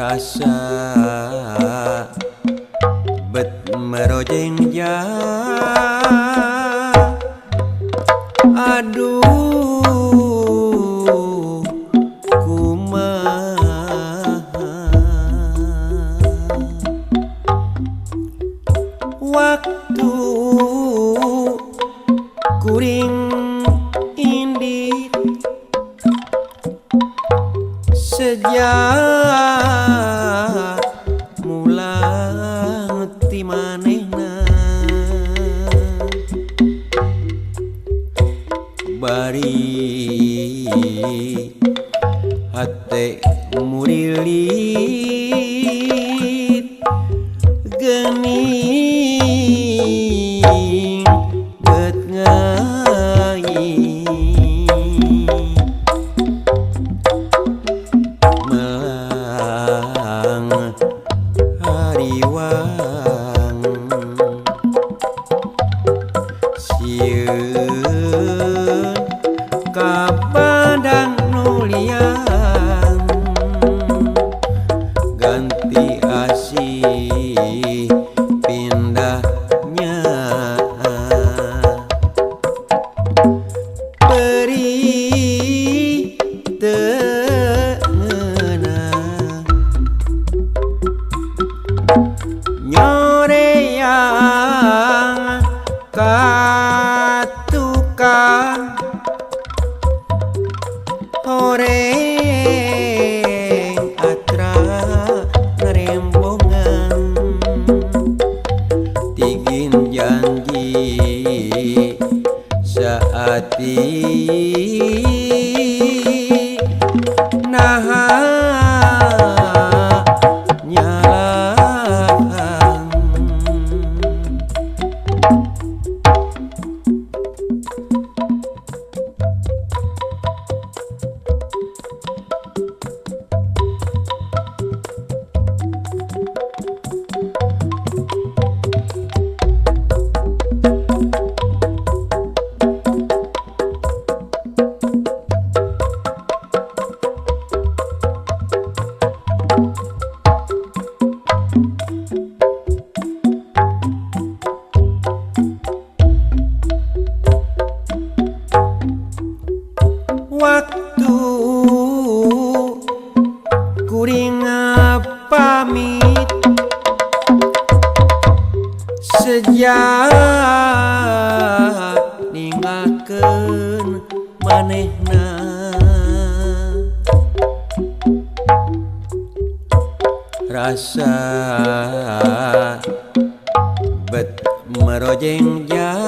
Rasa bet merojeng ja aduh kumaha waktu kuring indit sejak mulang ti manehna bari hate murilit geuning bet ngai melang hariwang sieun ka padang nu liang ganti asih pindahnya perih teu ngeunah nyoreang ka tukang horeng atra ngarembongan tigin janji saati naha nyalahan. Waktu kuring pamit sejak ninggalkeun manehna rasa bet merojeng ja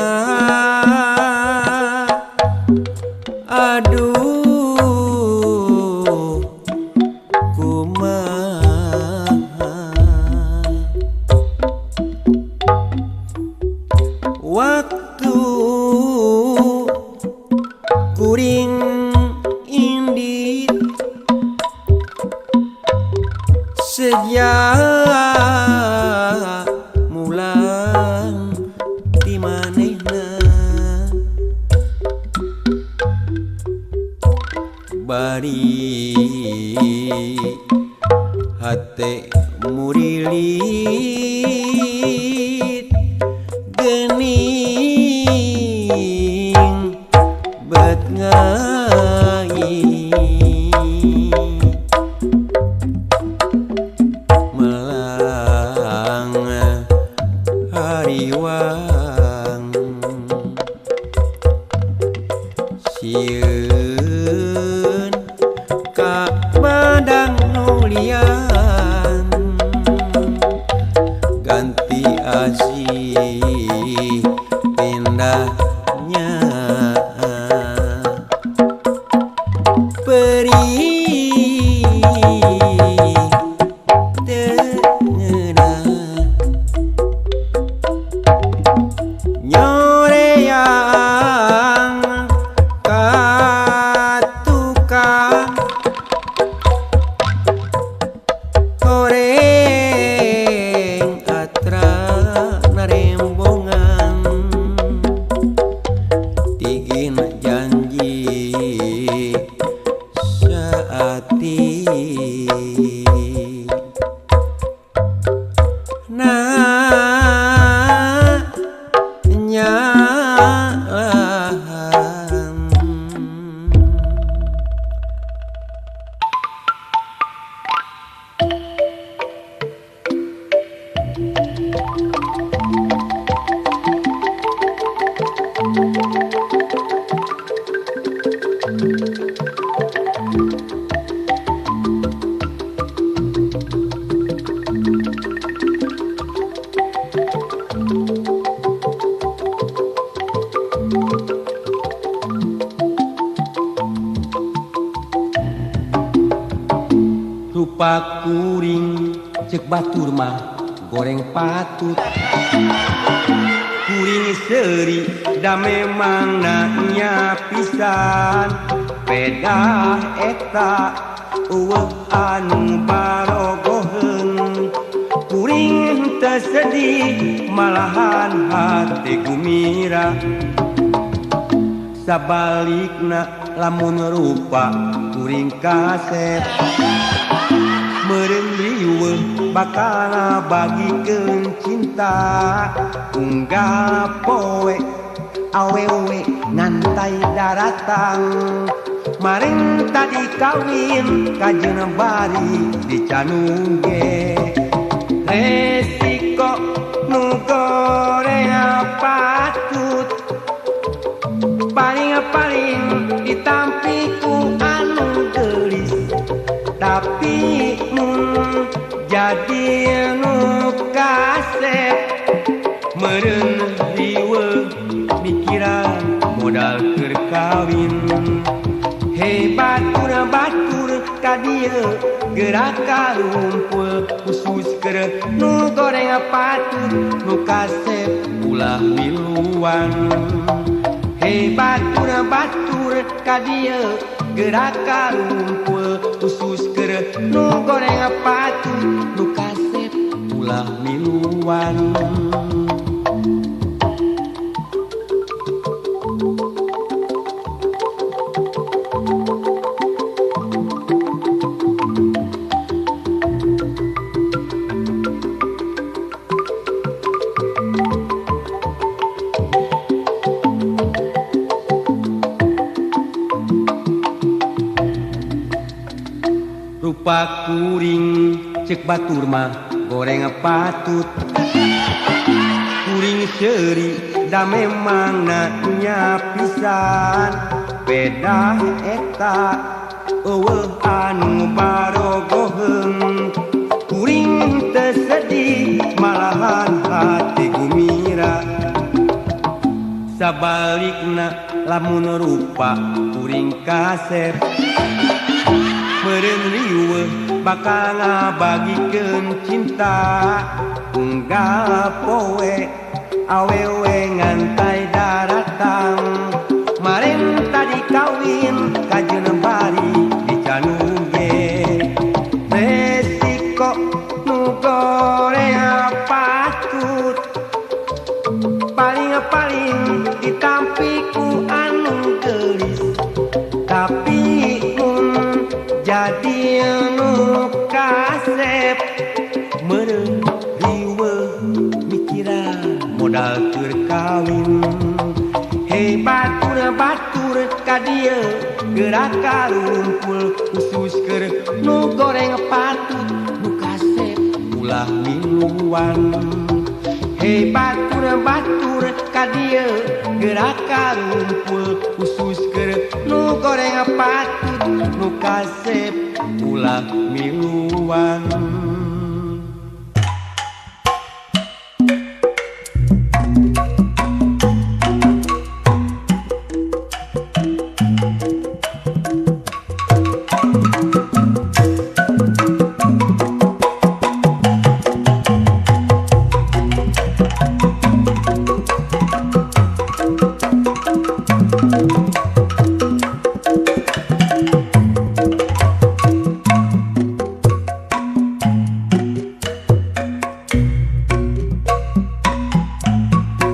aduh kumaha waktu kuring indit sejak mulang ti manehna bari hate murilit geuning bet ngai melang hariwang sieun ka padang nu lian ganti asih pindahnya perih teu ngeunah nyoreang ka tukang Rupa kuring cek batur mah goreng patut. Kuring seuri da memang nanya pisan. Pedah eta eueuh anu barogoheun. Kuring teu sedih malahan hate gumira. Sabalikna lamun rupa kuring kasep. Meureun riweuh bakal ngabagikeun cinta. Unggal poe awewe ngantai daratang. Maring tadi kawin kajeun bari dicanungge. Resiko nu goreng patut paling-paling ditampi ku anu geulis. Tapi mun jadi nu kasep meureun riweuh mikiran modal keur kawin. Hei batur batur ka dieu geura karumpul khusus keur nu goreng patut nu kasep ulah miluan. Hei batur batur ka dieu geura karumpul khusus keur nu goreng patut nu kasep ulah miluan. Rupa kuring cek batur mah goreng patut. Kuring seuri da memang nanya pisan. Pedah eta eueuh anu barogoheun. Kuring teu sedih malahan hati gumira. Sabalikna lamun rupa kuring kasep meureun riweuh bakal ngabagikeun cinta. Unggal poe awewe ngantai daratang. Maren tadi kawin kajeun bari dicanungge. Resiko nu goreng patut paling-paling ditampi ku anu geulis. Tapi mun jadi nu kasep meureun riweuh mikiran modal keur kawin. Hei batur batur ka dieu geura karumpul khusus keur nu goreng patut nu kasep ulah miluan. Hei batur batur ka dieu geura karumpul khusus keur nu goreng patut nu kasep ulah miluan.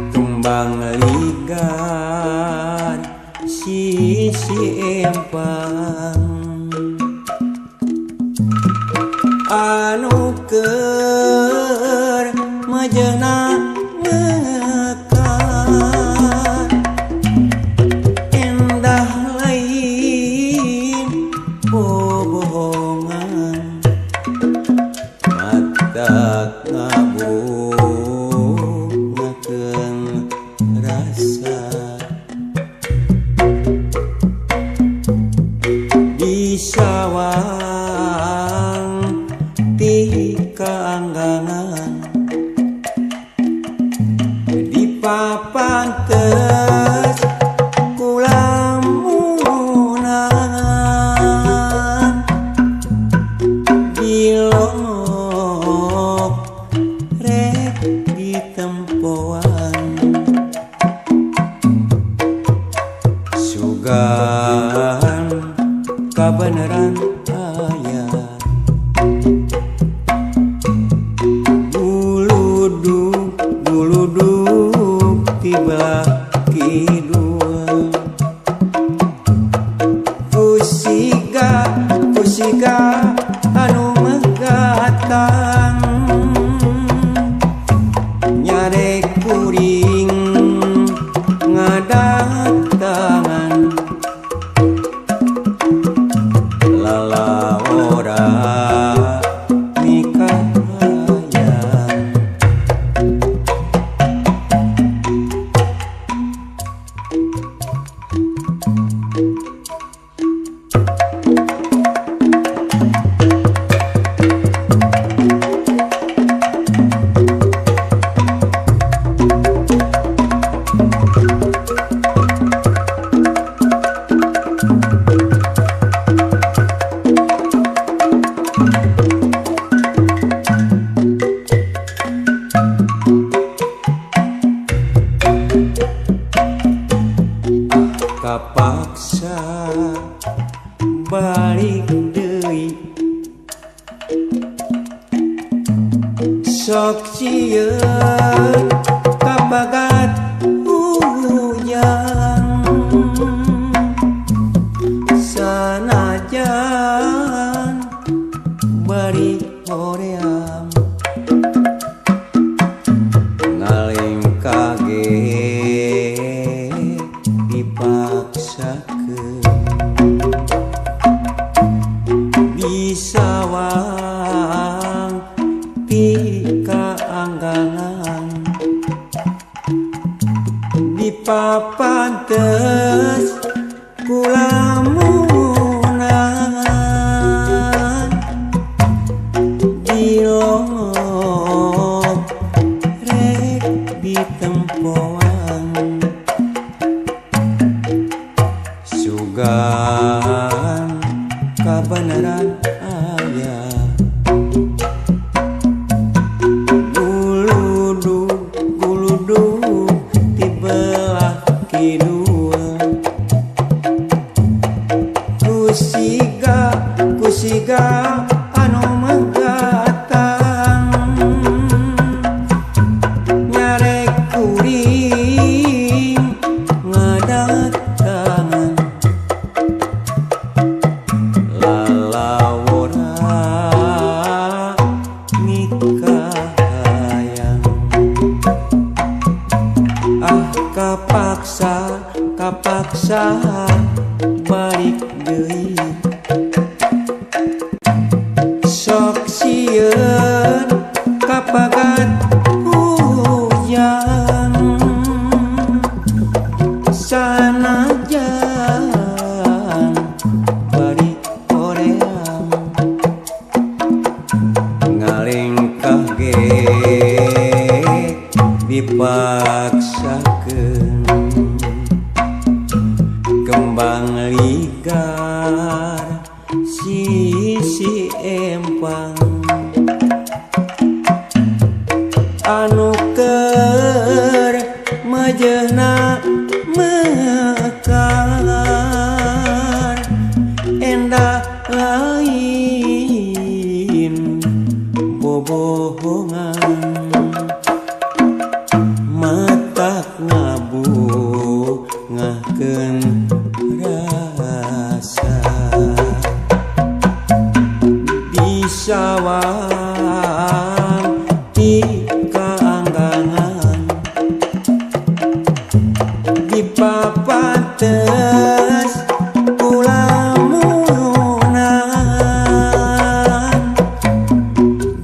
Tumbang ligan sisi empang anu keur majena mekar endah lain bobohongan mata ngabungakeun rasa di sawang ti kaanggangan di papantes kulamunan di Ngadatang nyarek kuring ngadatangan lalawora mikahayang. Kapaksa balik deui sok sieun kabagat hujan sanajan bari hoream ngalengkah ge dipaksakeun disawang ti kaanggangan dipapantes kulamunan dilongok rek ditempoan sugan kabeneran aya guludug guludug ti belah kidul kusiga kusiga anu megatang nyarek kuring ngadatangan lalawora mikahayang. Ah kapaksa kapaksa balik deui sok sieun kapagat hujan sanajan bari hoream ngalengkah ge dipaksakeun kembang ligar sisi empang anu keur mejehna mekar endah lain bobohongan matak ngabungahkeun rasa disawang ti kaanggangan dipapantes kulamunan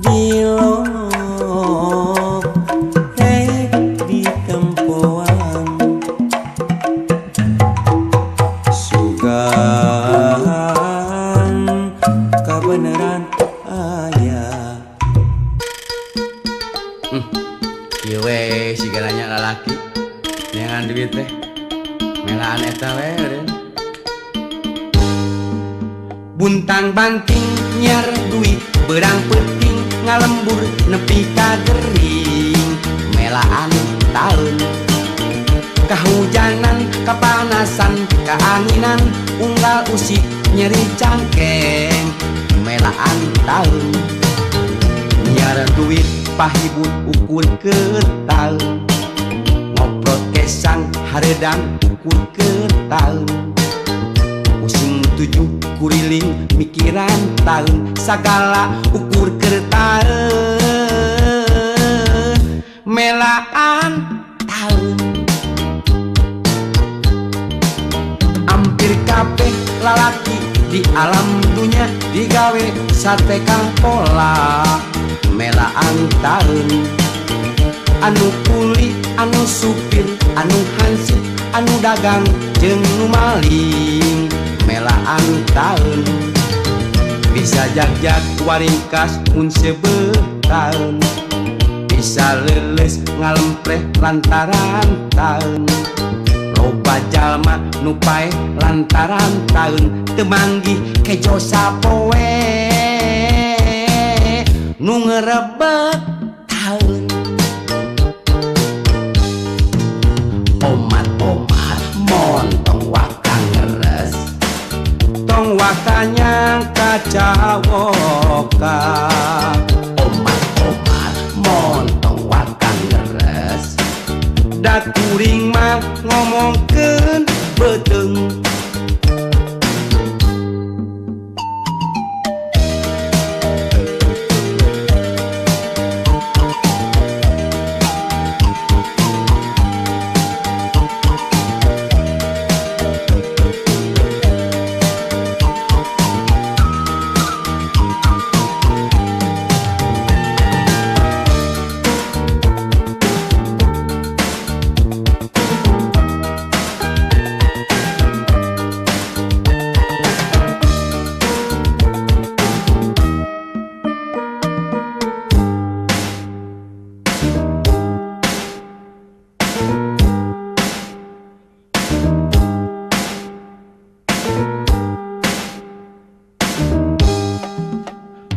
dilongok rek ditempoan sugan kabeneran aya. Kieu we sigalanya lalaki neangan duit teh melaan eta we eureun. Buntang banting nyiar duit berang peuting ngalembur nepi ka gering melaan taun kahujanan kapanasan kaanginan unggal usik nyeri cangkeng melaan taun nyiar duit pahibut ukur ketal ngoprot kesang haredang ukur ketal pusing tujuh kuriling mikiran taun sagala ukur kertal. alam dunya digawe sateka pola melaan taun. Anu kuli, anu supir, anu hansip, anu dagang jeung nu maling melaan taun. Bisa jag-jag waringkas mun seubeuh taun, bisa leuleus ngalempreh lantaran taun. Loba jalma nu paeh lantaran taun, teu manggih kejo sapoe nu ngerebek taun. Omat-omat montong waka ngeres, tong waka nyangka cawoka. Omat-omat montong waka ngeres, da kuring mah ngomongkeun beuteung.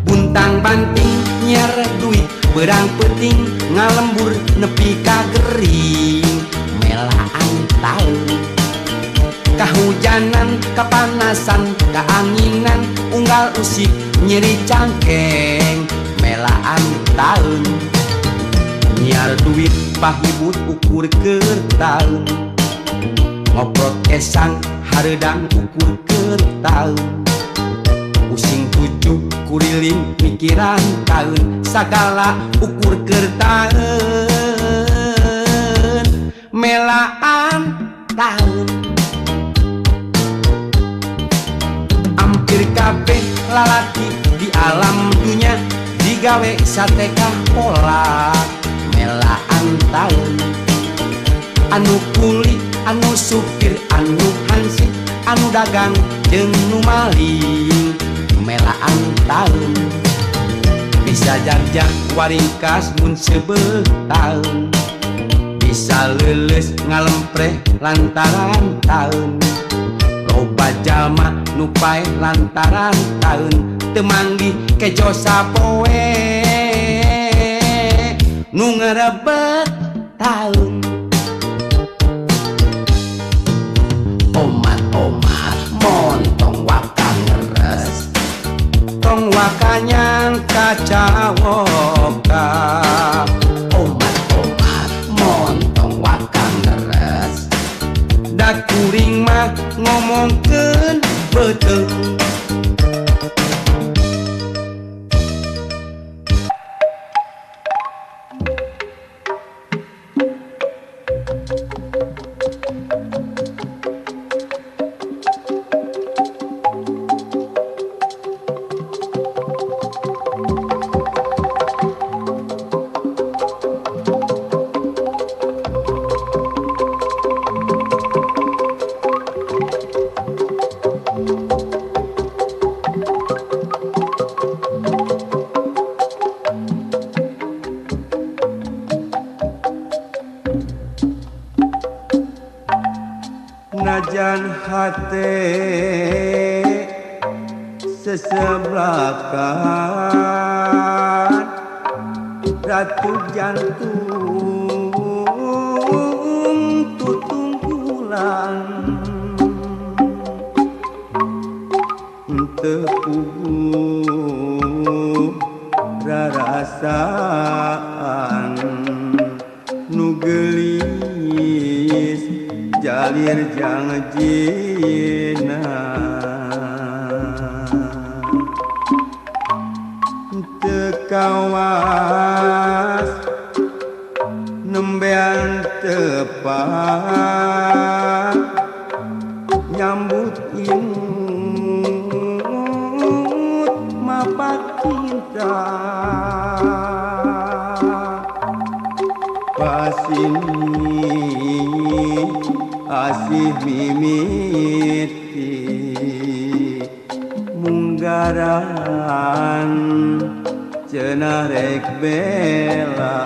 Buntang-banting nyiar duit berang peuting ngalembur nepi ka gering melaan taun. Kahujanan, kapanasan, kaanginan, unggal usik nyeri cangkeng melaan taun. Nyiar duit pahibut ukur keur taun, ngoprot esang hareudang ukur keur taun. Pusing tujuh kuriling mikiran taun, sagala ukur keur taun melaan taun. Ampir kabeh lalaki di alam dunya digawe sateka pola melaan taun. Anu kuli, anu supir, anu hansip, anu dagang jeung nu maling melaan taun. Bisa jag-jag waringkas mun seubeuh taun, bisa leuleus ngalempreh lantaran taun. Loba jalma nu paeh lantaran taun, teu manggih kejo sapoe nu ngerebet taun. Omat-omat montong waka ngeres, tong waka nyangka cawoka. Omat-omat montong waka ngeres, da kuring mah ngomongkeun beuteung. Najan hate seseblakan, ratu jantung tutunggulan, teu puguh rarasaan nu geulis jalir jangjina. Teu kawas nembean tepat nyambut imut cinta pasini asih mimiti munggaran cenah rek bela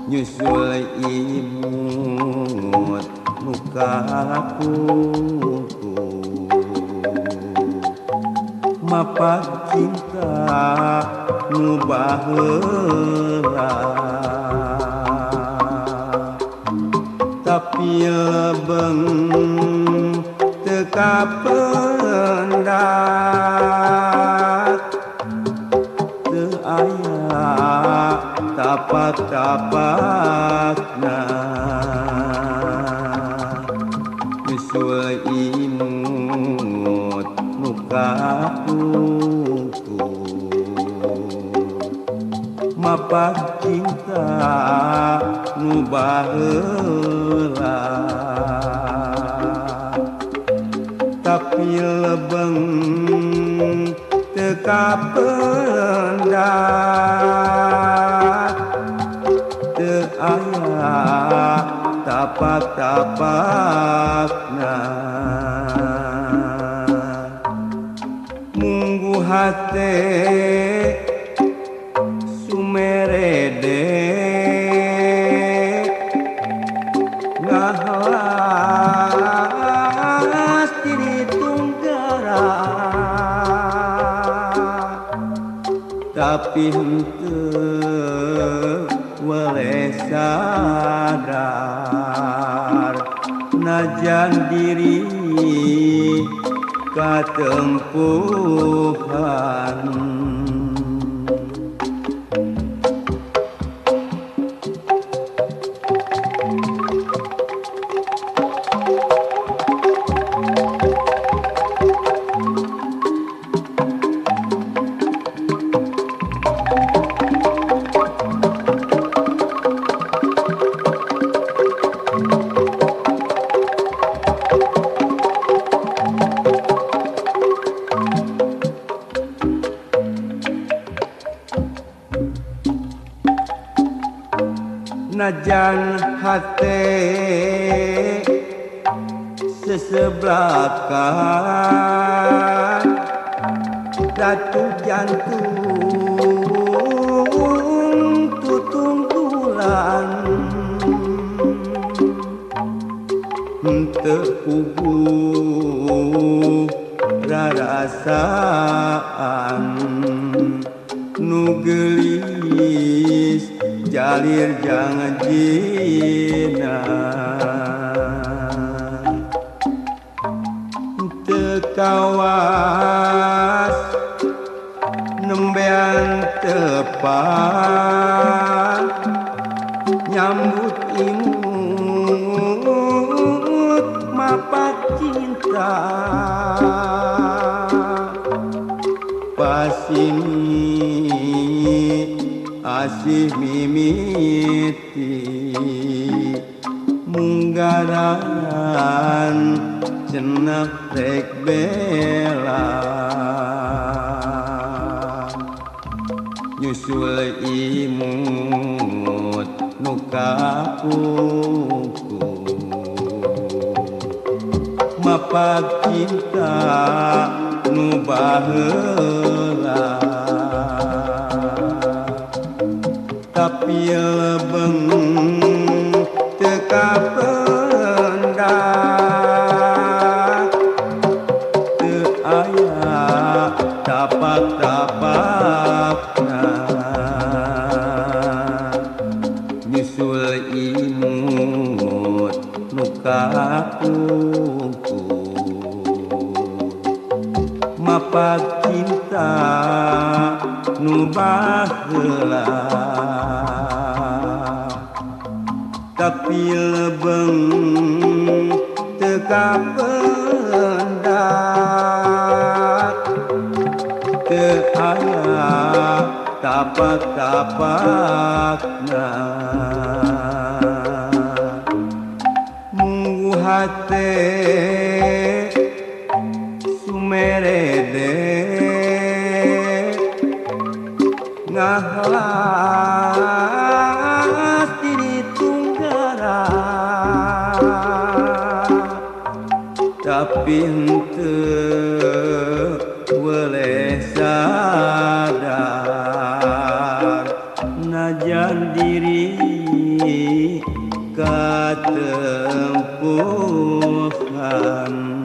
nyusul imut nu kapungkur mapak cinta nu baheula tapi lebeng teu kapendak teu aya tapak-tapakna nyusul imut nu kapungkur mapak cinta nu baheula tapi lebeng teu kapendak teu aya tapak-tapakna munggu hate sumerede ngahelas diri tunggara tapi henteu weleh sadar najan diri katempuhan. Najan hate seseblakan datu jantung tutunggulan henteu puguh rarasaan nu geulis jalir jangan jina teu kawas nembean tepat nyambut imut mapak cinta pasini asih mimiti munggaran cenah rek bela nyusul imut nu kapungkur mapak cinta nu baheula tapi lebeng teu kapendak teu aya tapak-tapakna nyusul imut nu kapungkur mapak cinta nu baheula tapi lebeng teu kapendak teu aya tapak-tapakna munggu hate merede ngahelas diri tunggara tapi henteu weleh sadar najan diri katempuhan.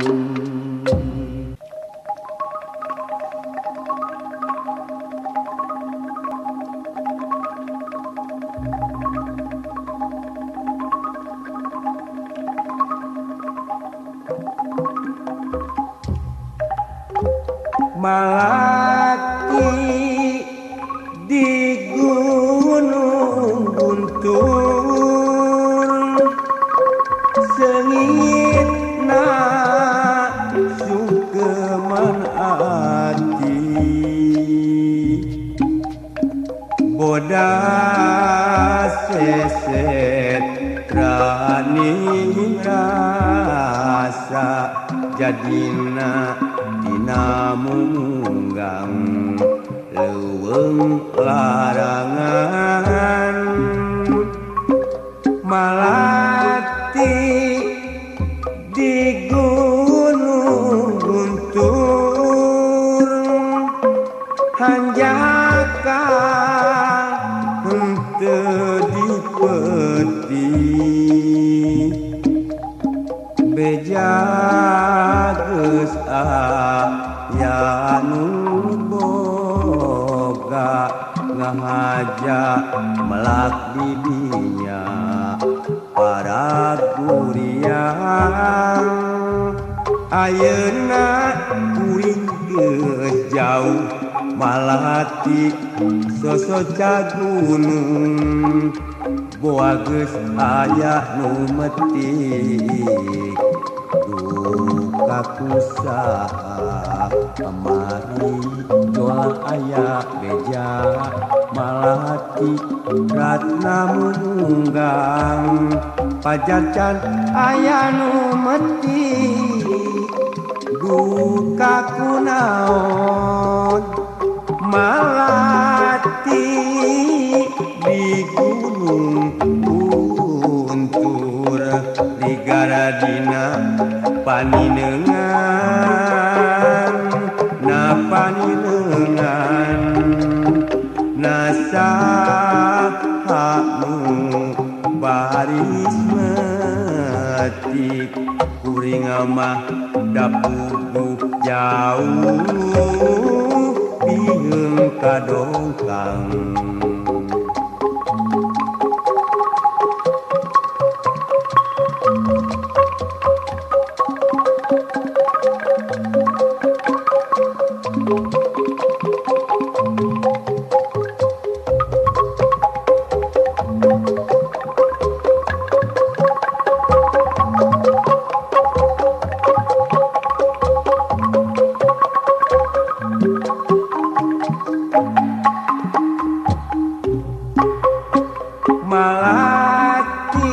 Malati di Gunung Guntur sengitna sungkeman ati bodas seset rani rasa jadina dina munggang leuweung larangan. Malati di Gunung Guntur hanjaka henteu dipeti beja geus aya nu boga ngahaja melak didinya para guriang. Ayeuna kuring geus jauh malati sosoca gunung boa geus aya nu metik duka kusaha kamari jola aya beja malati ratna munggang pajar can aya nu metik duka kunaon. Malati di Gunung Guntur ligaradina paninengan na paninengan nasaha nu baris metik kuring mah dapuguh jauh biheung kadongkang. Malati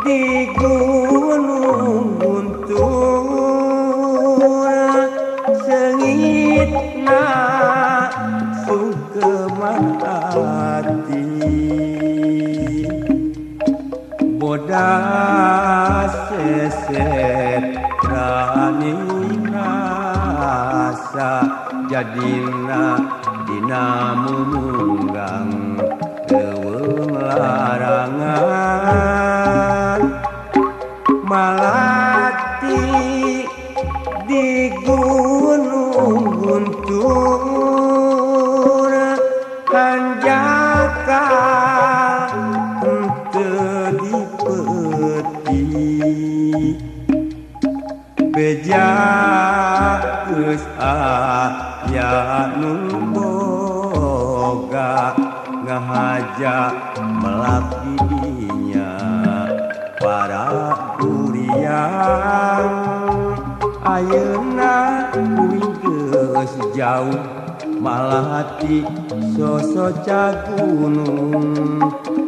di Gunung Guntur sengitna sungkeman ati bodas seset rani rasa jadina dina munggang leuweung larangan. Malati di Gunung Guntur hanjaka henteu dipeti beja geus aya nu boga ngahaja melak didinya para durian. Ayeuna kuring geus jauh malati sosoca gunung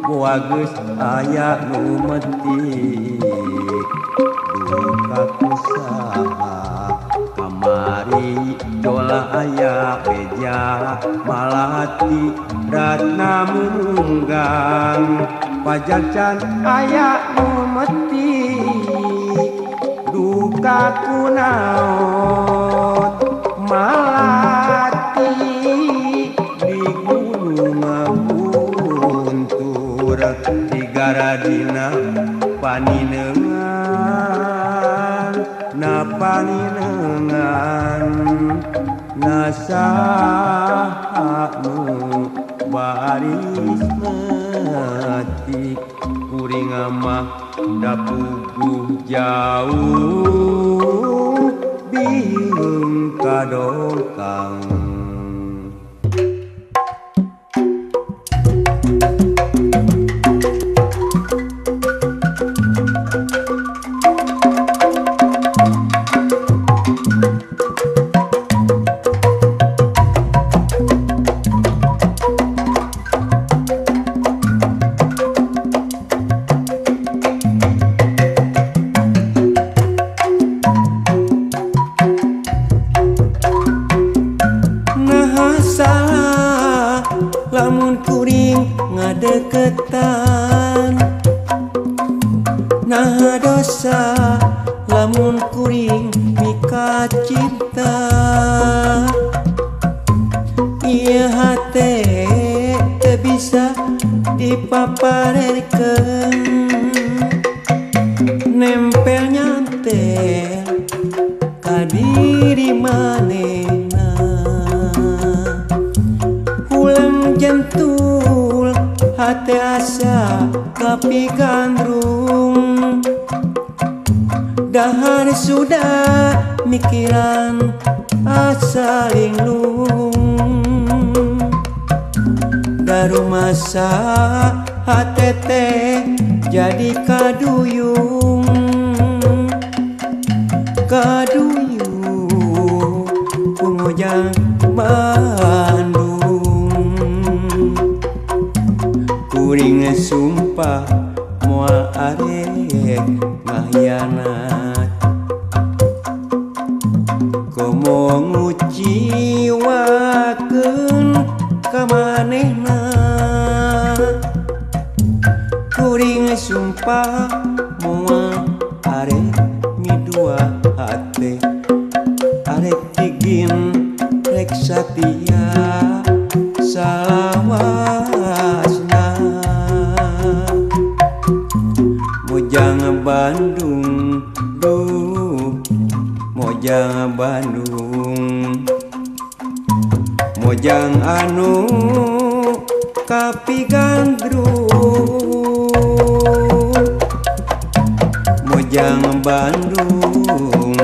boa geus aya nu metik duka kusaha. Moal aya beja malati ratna munggang pajar can aya nu meti duka kunaon malati di gunung guntur di garadina paninengan na paninengan nasaha nu baris mati kuring mah da puguh jauh bieung kadongkang. Lamun kuring ngadeketan naha dosa lamun kuring mika cinta ieu hate teu bisa dipaparerkeun nempel nyantel ka diri manehna jentul hate asa kapi gandrung dahar sudah mikiran asa linglung darumasa hate teh jadi kaduyung kaduyung ku Mojang Bandung. Kuring sumpah moal arek ngahianat, komo nguciwakeun ka manehna. Kuring sumpah moal arek midua hate, arek tigin rek satia salawasna. Mojang Bandung, duh Mojang Bandung, Mojang anu kapigandrung. Mojang Bandung,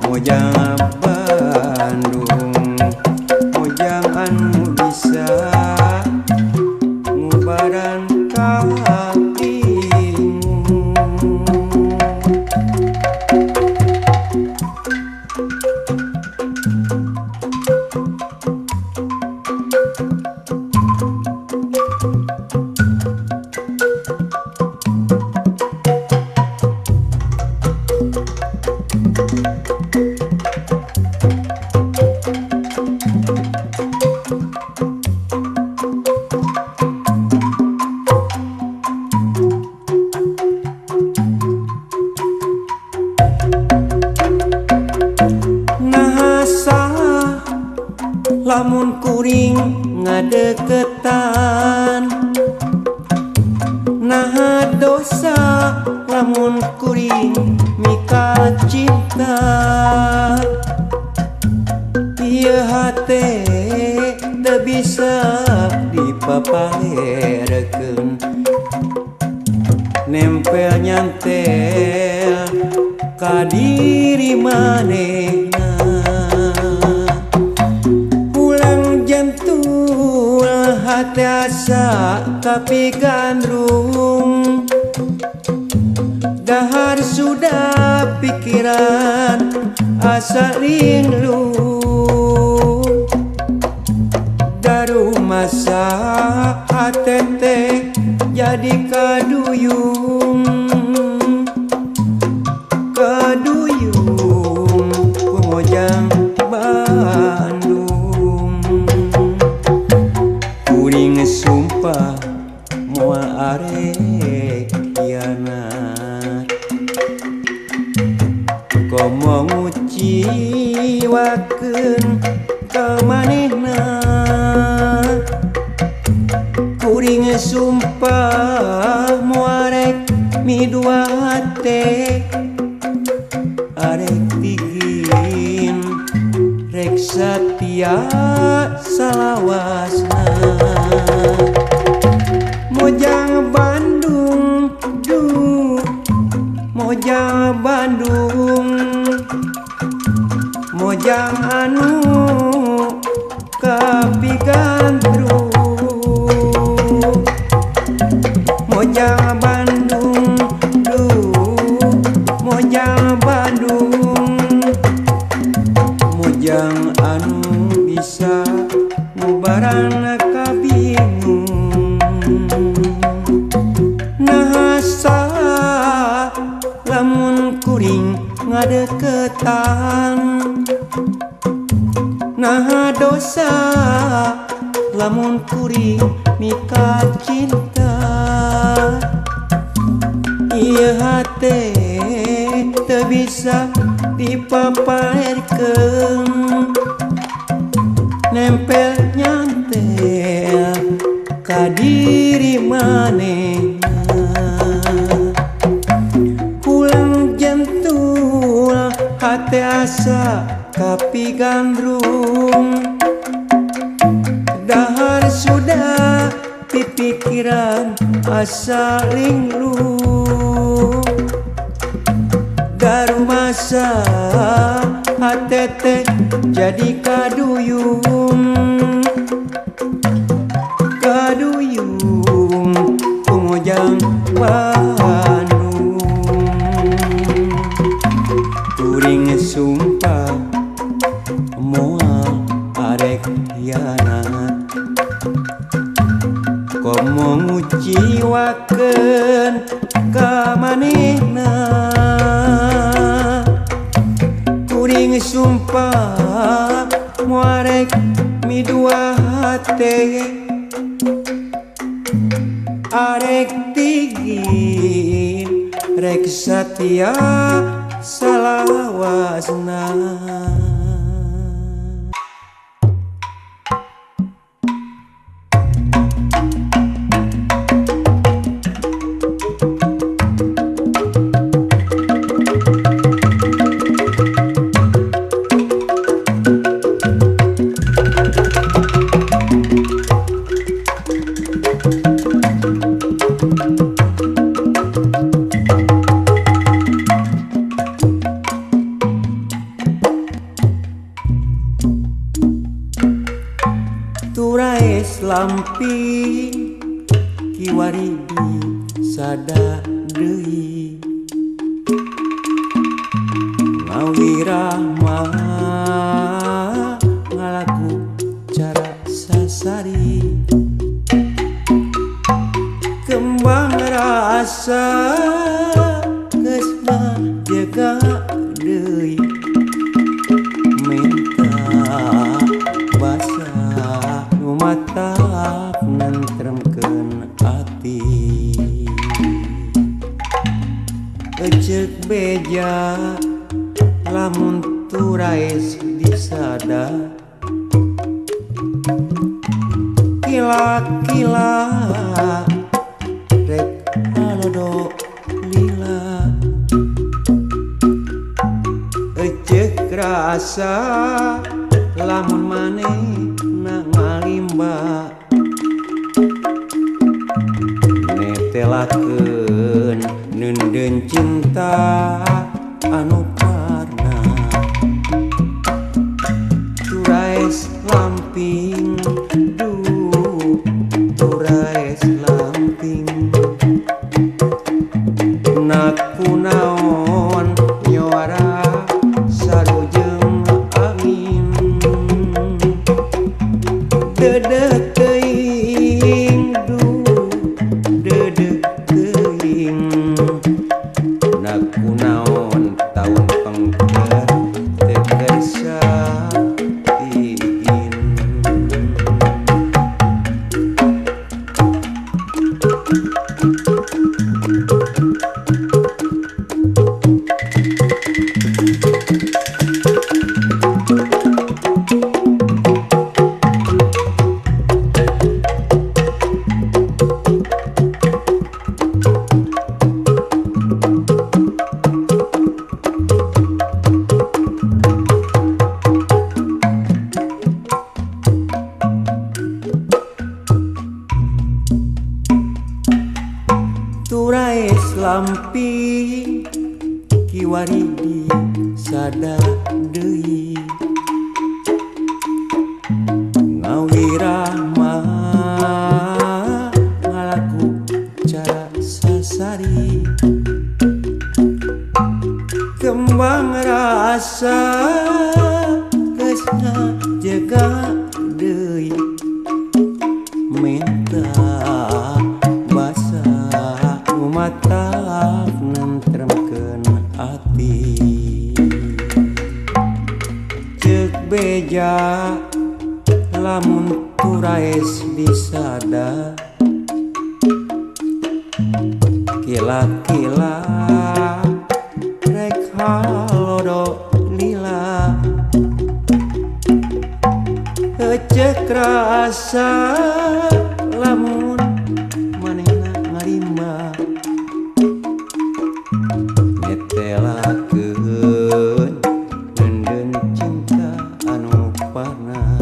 Mojang Bandung, Mojang anu bisa ngubaran kahatimu. Lamun kuring ngadeketan, naha dosa lamun kuring mika cinta. Ieu hate teu bisa dipapaherkeun, nempel nyantel ka diri manehna. Jentul hati asa tapi gandrung, dahar sudah pikiran asa linglung. Darumasa hate teh jadi kaduyung, kaduyung ku Mojang Bandung. manehna kuring sumpah moarek midua hate arek tigin rek satia salawasna Mojang Bandung duh Mojang Bandung Mojang anu kapigandrung Mojang Bandung duh Mojang Bandung Mojang anu bisa ngubaran kabingung Nah salah lamun kuring ngadeketan Nah dosa lamun kuring mika cinta Ieu hate teu bisa dipapaerkeun nempel nyantel ka diri manehna Pulang jentul hate asa kapigandrung Dahar sudah pipikiran asa linglung Darumasa hate teh jadi kaduyung Kaduyung ku Mojang Bandung Kuring sumpah moal arek hianat Komo nguciwakeun ka manehna Kuring sumpah moarek midua hate Arek tigin rek satia salawasna Turaes lamping kiwari sada deui Ngawirah mah ngalaku cara sasari Kembang rasa geus mah jaga deui Minta basa nu matak nentremkeun ati Eceuk beja lamun turaes disada Kila-kila rek halodo lila Eceuk rasa lamun manehna ngalimba Netelakeun neundeun cinta anu parna Turaes lamping duh turaes lamping Naku naon nyuara sarujeng angin Dedeh teuing duh dedeh teuing Naku naon taun pengker teu kersa tigin lamping kiwari di sada deui ngawirah mah ngalaku cara sasari kembang rasa geusna jaga deui menta basah mata nentremkeun ati ceuk beja lamun turaes disada kila-kila rek halodo lila ceuk rasa lamun manehna ngarima netelakeun denden cinta anu pana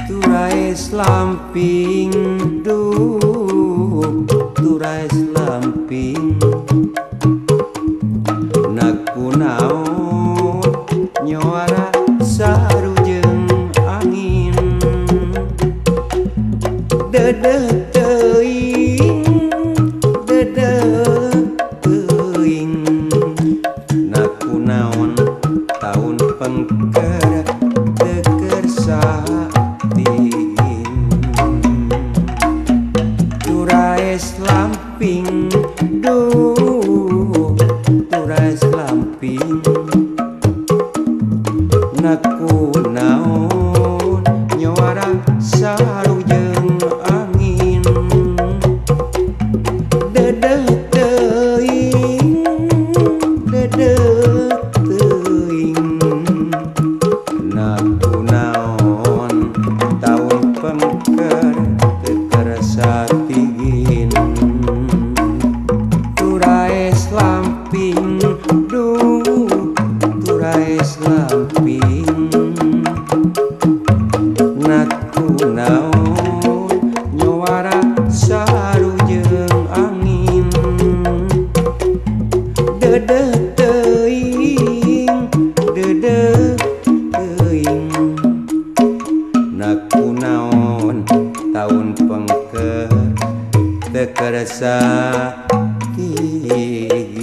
turaes lamping duh turaes lamping nakunaon nyoara saru jeung angin dedeh teuing dedeh teuing nakunaon taun pengker teu kersa tingin turaes lamping duh turaes lamping nakunaon nyoara saru jeung angin dedeh teuing dedeh teuing nakunaon taun pengker teu kersa tingin turaes lamping duh turaes lamping nakunaon nyoara saru jeung angin dedeh teuing dedeh teuing nakunaon taun pengker teu kersa tingin.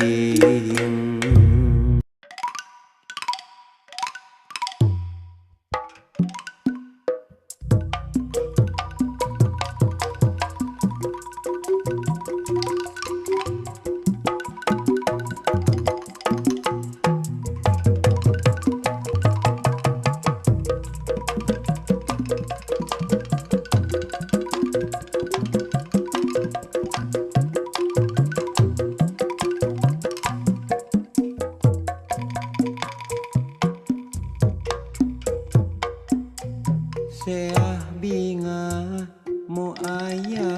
Seah bingah mo aya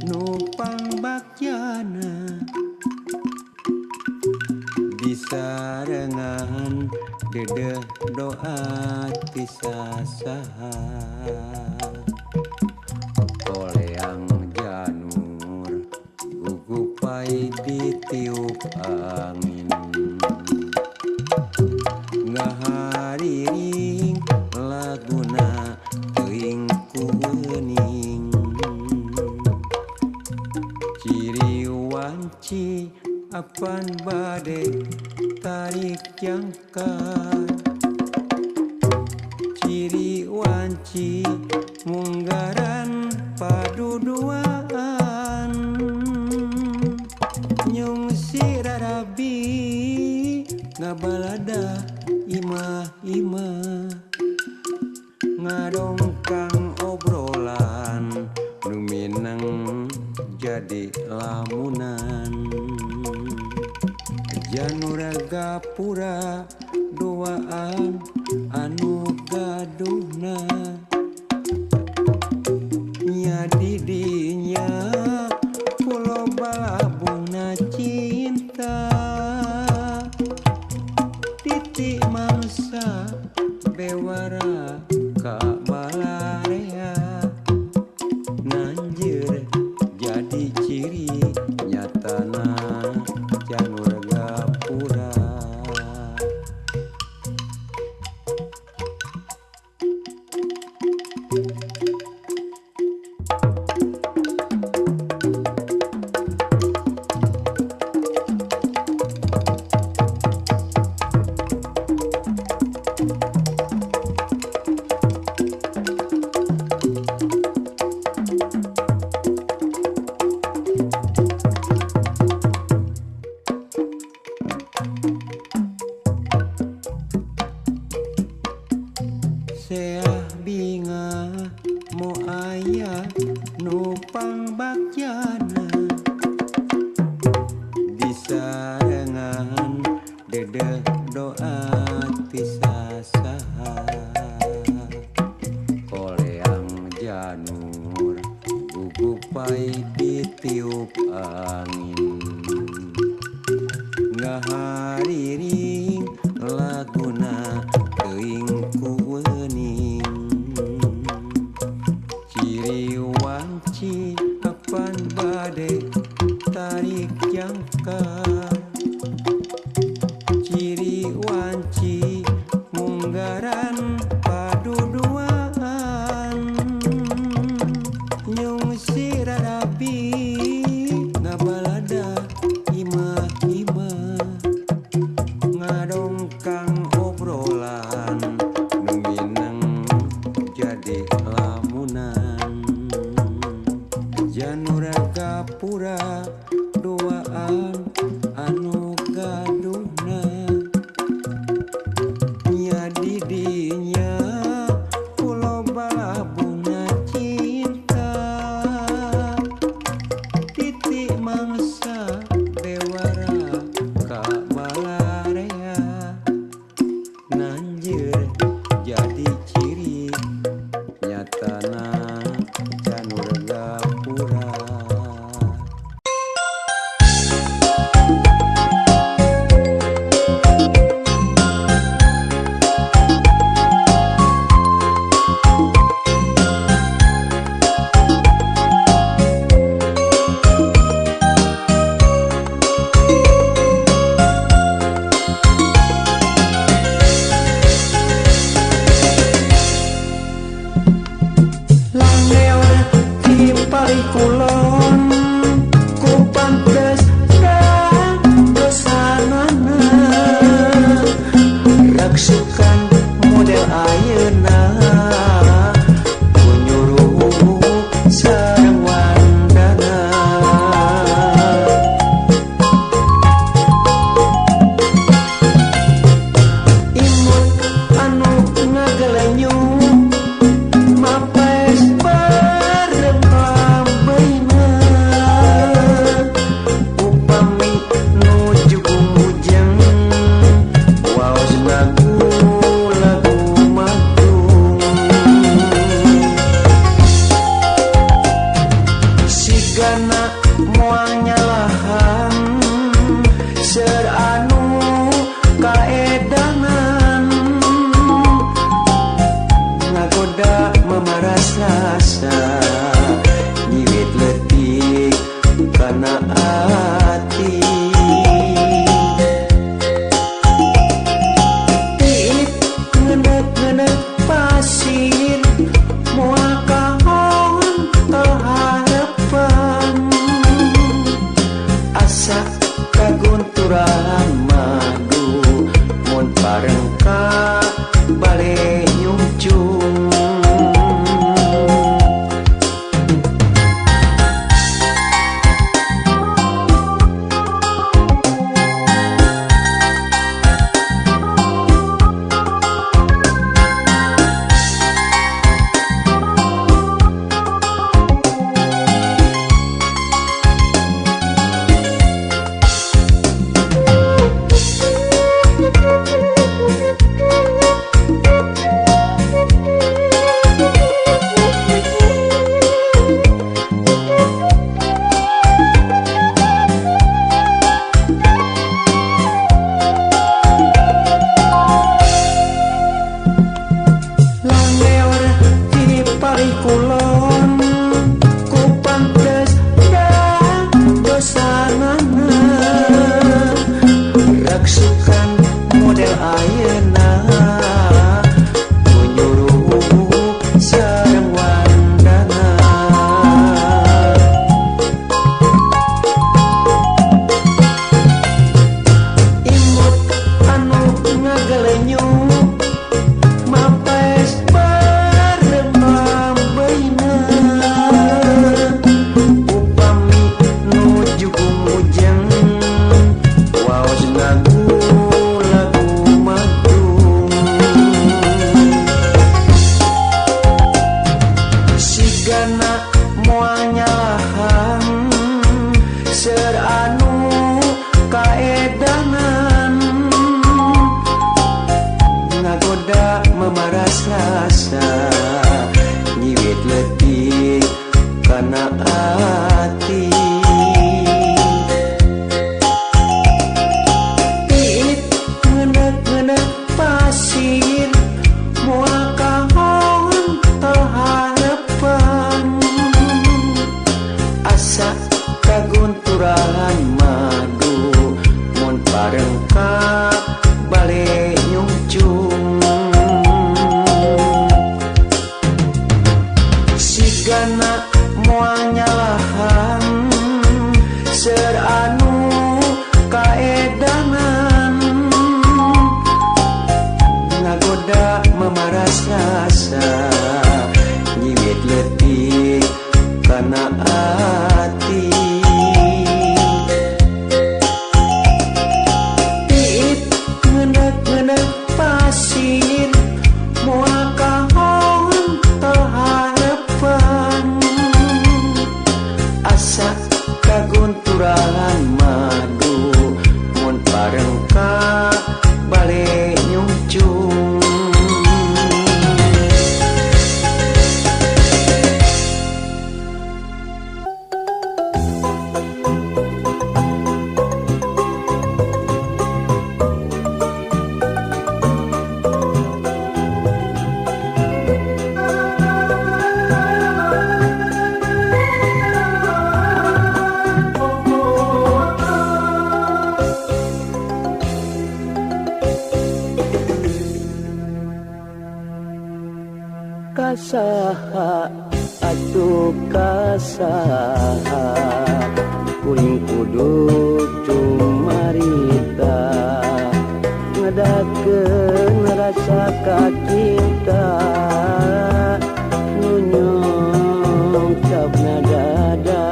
nu pangbakyana disarengan dedeh doa ti sasaha koleang janur gugupai ditiup angin ngahariring laguna teuing ku geuning ciri wanci apan bade tarik jangkar ciri wanci munggaran paduduaan nyungsi rarabi ngabalada imah-imah ngadongkang obrolan nu mineng jadi lamunan janura gapura duaan anu gaduhna nya didinya pulo balabungna cinta titik mangsa bewara ka balarea nanjeur jadi ciri Seah bingah mo aya nu pangbagjana disarengan dedeh doa ti sasaha koleang janur gugupai ditiup angin ngahariring laguna teuing ku wening ciri wanci kapan bade tarik jangkar ciri wanci munggaran paduduaan nyung sirarabi ngabalada imah-imah ngadongkang obrolan nu mineng jadi lamunan janur gapura duaan anu gaduhna nya di dinya pulo balabuna cinta titik mangsa bewara ka balarea nanjeur jadi ciri nyatana janur gapura. Kulon ku pantes dosanana raksukan model ayeuna ku nyuruh sareng wandana imut anu ngagelenyung mapes bareng moal nyalahan seur anu kaedangan ngagoda memaras rasa nyiwit leutik kana ati tiip ngeundeuk-ngeundeuk pasir moal kahontol harepan asa kagunturan madu mun parengka bale nyungcung. rasa nyiwit leutik kana ati. Piit ngeuneuh-ngeuneuh pasir moal kahontol harepan asa kagunturan madu mun parengkak bale nyungcung. Sigana moal nyalahan seur anu kaedangan ngagoda memaras rasa nyiwit leutik kana ati. Piit ngeuneuh-ngeuneuh pasir moal kahontol harepan asa kagunturan madu mun parengkak bale nyungcung. Kasaha atuh kasaha kuring kudu cumarita ngedakeun rasa kacinta nu nyungcapna dada.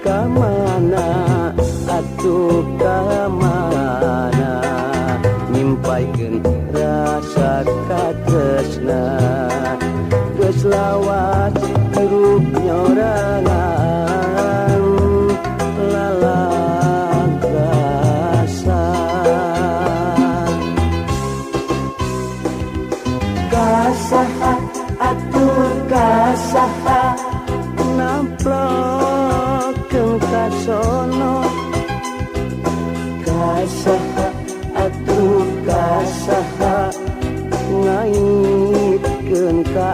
Kamana atuh kamana nyimpaikeun rasa katresna geus lawas hirup nyorangan lalagasa. Kasaha atuh kasaha namplokeun kasono kasaha atuh kasaha ngaitkeun ka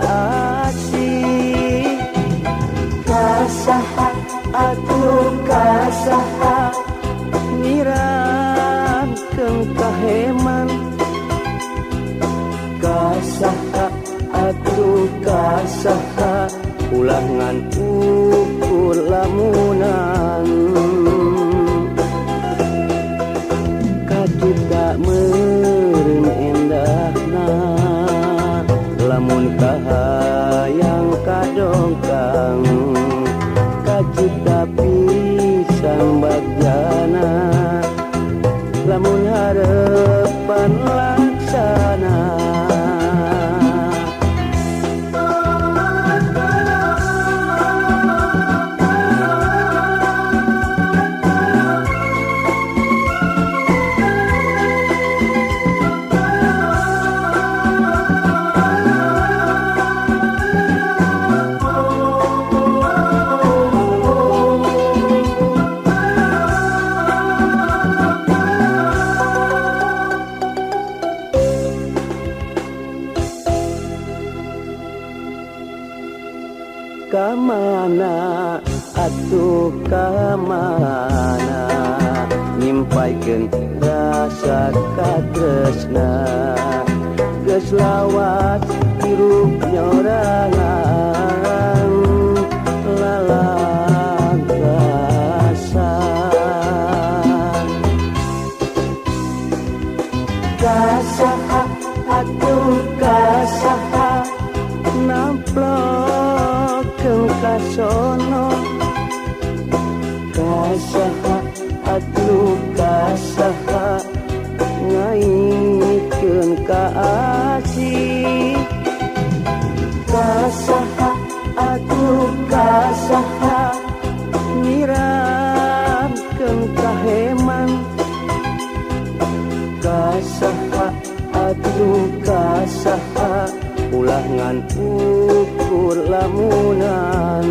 asih kasaha atuh kasaha ngirangkeun kaheman kasaha atuh kasaha ulah ngan ukur lamunan kacipta meureun endahna lamun kahayang kadongkang kacipta pisan bagjana lamun harepan laksana. Kamana atuh kamana nyimpaikeun rasa katresna geus lawas hirup nyorangan lalagasa. Kasaha atuh kasaha namplokeun kasono kasaha atuh kasaha ngaitkeun ka asih kasaha atuh kasaha nyiramkeun kaheman. Ngan ukur lamunan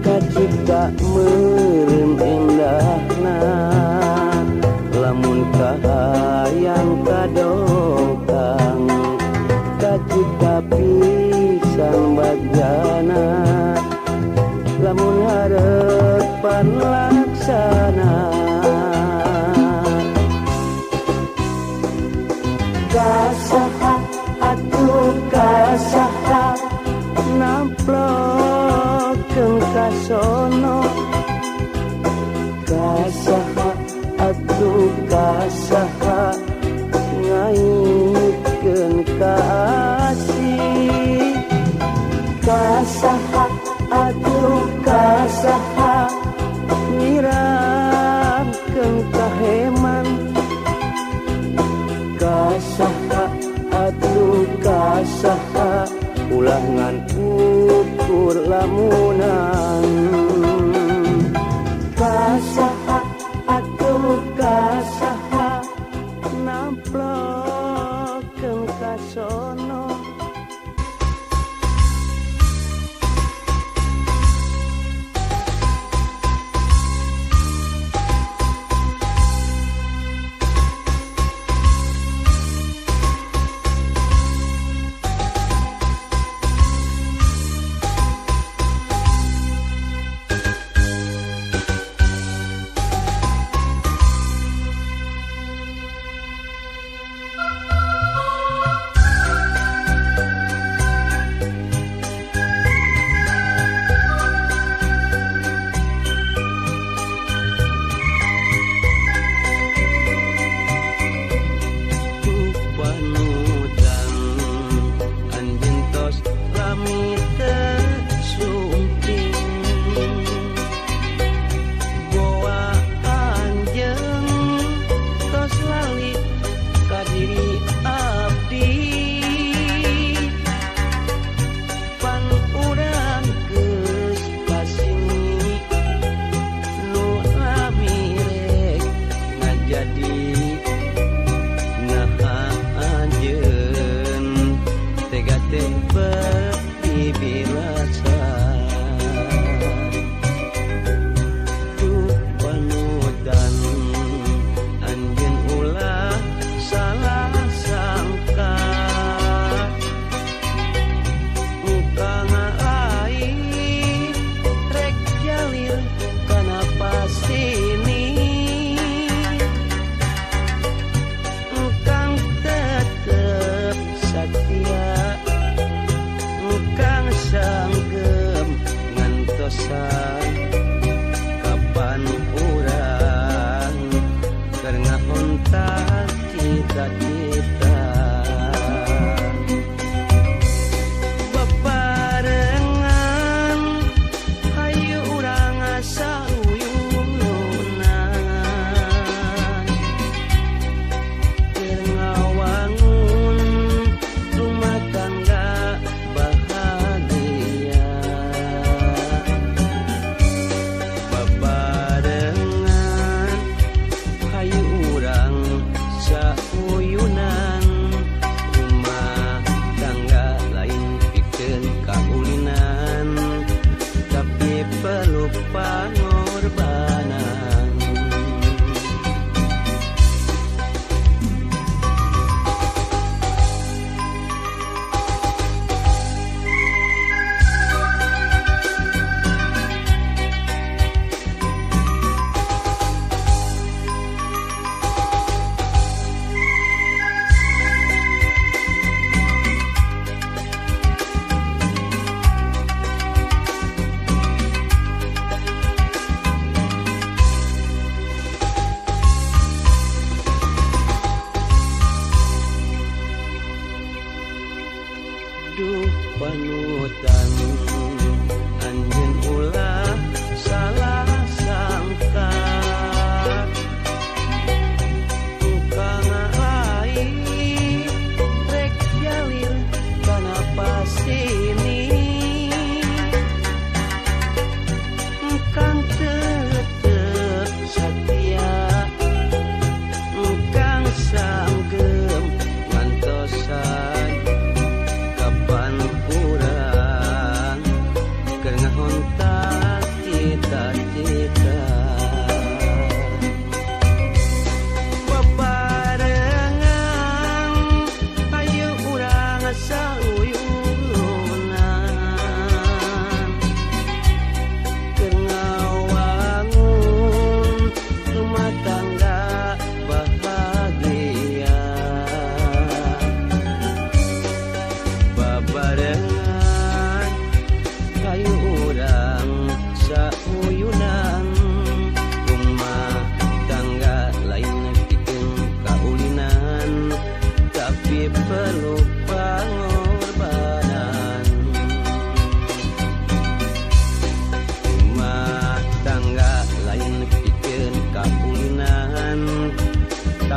kacipta meureun endahna lamun kahayang kadongkang kacipta pisan bagjana lamun harepan laksana. Kasaha atuh kasaha namplokeun kasono, kasaha atuh kasaha ngaitkeun ka asih, kasaha atuh kasaha ngirang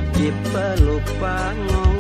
Siap dipeluk pangong.